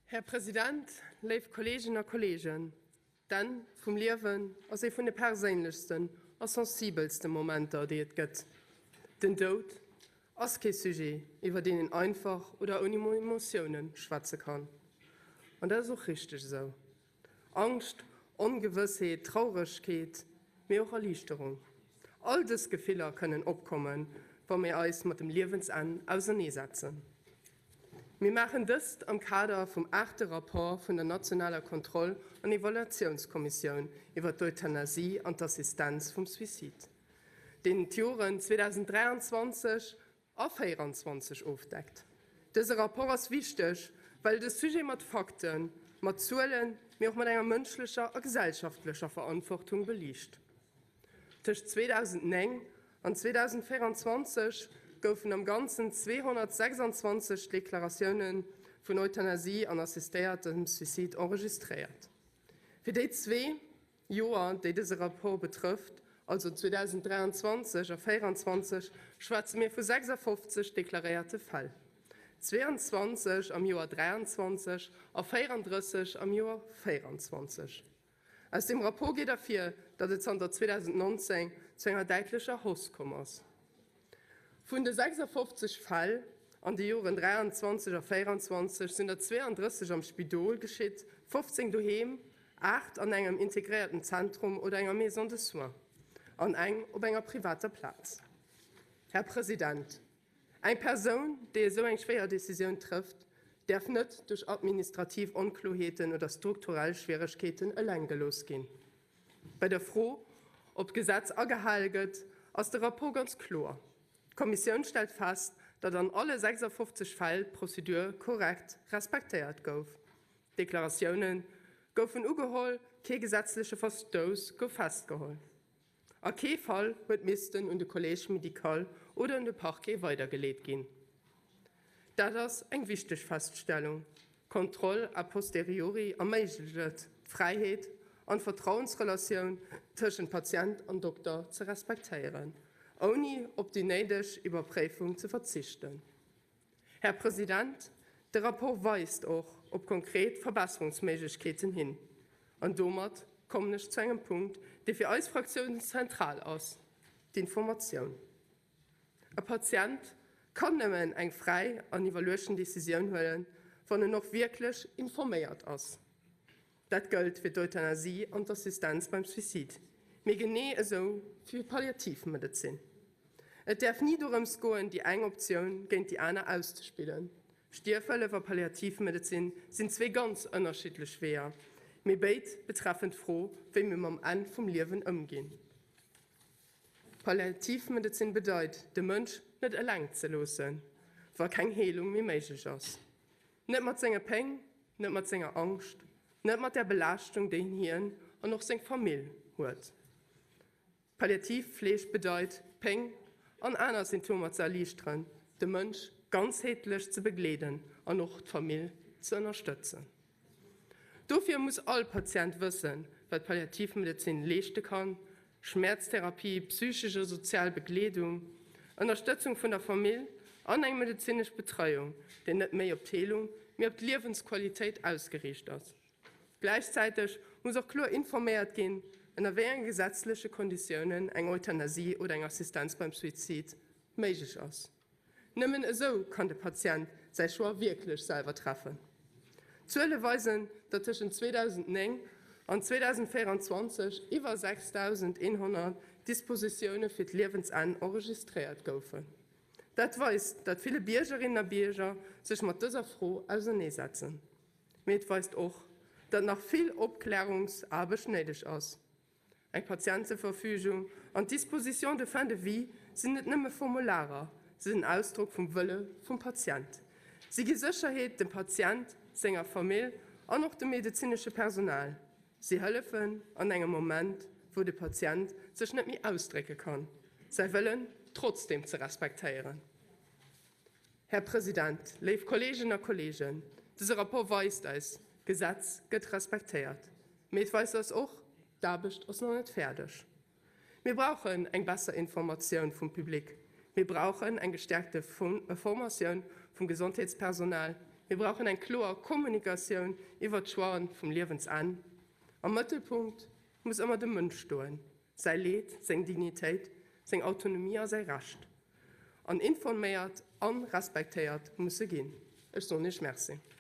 Här President, léif Kolleeginnen a Kolleegen, d'Enn vum Liewen ass ee vun de perséinlechsten a sensibelste Momenter, déi et gëtt. Den Doud ass kee Sujet, iwwer deen een einfach oder ouni Emotioune schwätze kann. An dat ass och richteg esou. Angscht, Ongewëssheet, Trauregkeet, mee och Erliichterung, all dës Gefiller kënnen opkommen, wa mir eis mat dem Liewensenn auserneesetzen. Mir maachen dëst am Kader vum aachte Rapport vun der nationaler Kontroll an Evaluatiounskommissioun iwwer d'Euthanasie an d'Assistenz vum Suicide, deen d'Joren 2023 a 24 ofdeckt. Dëse Rapport ass wichteg, well e de Sujet mat Fakten, mat Zuelen, mee och mat enger mënschlecher a gesellschaftlecher Verantwortung beliicht. Tëscht 2009 an 2024 goufen am Ganzen 226 Deklaratioune vun Euthanasie an assistéiertem Suicide enregistréiert. Fir déi zwee Joer, déi dëse Rapport betrëfft, also 2023 a 2024, schwätze mir vu 56 deklaréierte Fäll, 22 am Joer 23 a 34 am Joer 24. Aus deem Rapport geet ervir, datt et zanter 2019 zu enger däitlecher Hausse komm ass. Vun de 56 Fäll an de Joren 23 a 24 sinn der 32 am Spidol geschitt, 15 doheem, 8 an engem integréierten Zentrum oder enger Maison de soins an eng op enger privater Plaz. Här President, eng Persoun, déi esou eng schwéier Decisioun trëfft, däerf net duerch administrativ Onkloheeten oder strukturell Schwieregkeeten eleng gelooss ginn. Bei der Fro, ob d'Gesetz agehale gëtt, ass de Rapport ganz kloer. D'Kommissioun stellt fest, datt an alle 56 Fäll d'Prozedur korrekt respektéiert gouf. D'Deklaratioune goufen ugeholl, kee gesetzleche Verstouss gouf festgeholl a kee Fall huet missten un de Collège médical oder un de Parquet weidergeleet ginn. Dat ass eng wichteg Feststellung. D'Kontroll a posteriori erméiglecht et, d'Fräiheet an d'Vertrauensrelatioun tëschent Patient an Dokter ze respektéieren, ouni op déi néideg Iwwerpréifung ze verzichten. Här President, de Rapport weist och op konkret Verbesserungsméiglechkeeten hin. An domat kommen ech zu engem Punkt, dee fir eis Fraktioun zentral ass, d'Informatioun. E Patient kann nëmmen eng fräi an iwwerluechten Decisioun huelen, wann en och wierklech informéiert ass. Dat gëllt fir d'Euthanasie an d'Assistenz beim Suicide, mee genee esou fir d'Palliativmedezin. Et däerf ni dorëms goen, déi eng Optioun géint déi aner auszespillen. Stierfhëllef a Palliativmedezin sinn zwee ganz ënnerschiddlech Weeër, mee béid betreffen d'Fro, wéi mir mam Enn vum Liewen ëmginn. Palliativmedezin bedeit, de Mënsch net eleng ze loossen, wa keng Heelung méi méiglech ass. Net mat senger Péng, net mat senger Angscht, net mat der Belaaschtung, déi hien an och seng Famill huet. Palliativfleeg bedeit, Péng an aner Symptomer ze erliichteren, de Mënsch ganzheetlech ze begleeden an och d'Famill ze ënnerstëtzen. Dofir muss all Patient wëssen, wat d'Palliativmedezin leeschte kann, Schmäerztherapie, psychesch a sozial Begleedung, Ënnerstëtzung vun der Famill an eng medezinesch Betreiung, déi net méi op d'Heelung, mee op d'Liewensqualitéit ausgeriicht ass. Gläichzäiteg muss och kloer informéiert ginn, ënner wéi enge gesetzleche Konditiounen eng Euthanasie oder eng Assistenz beim Suizid méiglech ass. Nëmmen esou kann de Patient säi Choix wierklech selwer treffen. D'Zuele weisen, datt tëschent 2009 an 2024 iwwer 6.100 Dispositioune fir d'Liewensenn enregistréiert goufen. Dat weist, datt ville Biergerinnen a Bierger sech mat dëser Fro auserneesetzen. Mee et weist och, datt nach vill Opklärungsaarbecht néideg ass. Eng Patienteverfügung an d'Dispositions de fin de vie sinn net nëmme Formularer, se sinn Ausdrock vum Wëlle vum Patient. Si gi Sécherheet dem Patient, senger Famill an och dem medezinesche Personal. Si hëllefen an engem Moment, wou de Patient sech net méi ausdrécke kann, säi Wëllen trotzdeem ze respektéieren. Här President, léif Kolleeginnen a Kolleegen, dëse Rapport weist eis, D'Gesetz gëtt respektéiert. Mee et weist eis och, D'Aarbecht ass nach net fäerdeg. Mir brauchen eng besser Informatioun vum Public. Mir brauchen eng gestärkte Formatioun vum Gesondheetspersonal. Mir brauchen eng kloer Kommunikatioun iwwert d'Choixen vum Liewensenn. Am Mëttelpunkt muss ëmmer de Mënsch stoen, säi Leed, seng Dignitéit, seng Autonomie a säi Recht. An informéiert a respektéiert musse ginn. Ech soen Iech Merci.